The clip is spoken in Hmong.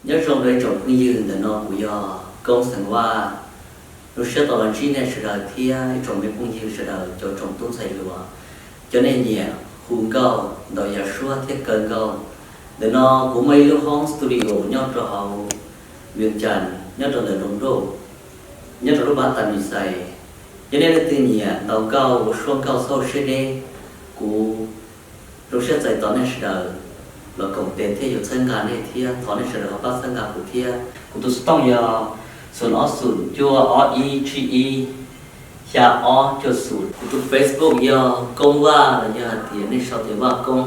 Nyob zoo rau ib tsoom phooj ywg, ntawm no kuv yog Koob xeem Vaj. Zoo siab tau los ntsib nej sawv daws thiab ib tsoom me phooj ywg sawv daws, cov tsoom tub ntxhais hluas, cov nej nyiam hu nkauj, ntaus yam suab thiab kaw nkauj. Ntawm no kuv muaj ib lub hoob studio nyob rau hauv Vias Cas, nyob rau ntawm Nroog Nruj, nyob rau lub pab Tas Mis Xais. Yog nej leej twg nyiam ntaus nkauj, ua suab nkauj, txhob siab deb, kuv zoo siab txais tos nej sawv daws los koom tes thiab yuav txhawb nqa nej thiab. Thov nej sawv daws ho pab txhawb nqa kuv thiab. Kuv tus xov tooj yog xoom ob xoom cuaj ob ib tsib ib xya ob cuaj xoom. Kuv tus Facebook yog Koob Vaj, los yog hais tias nej sau tias Vaj Koob.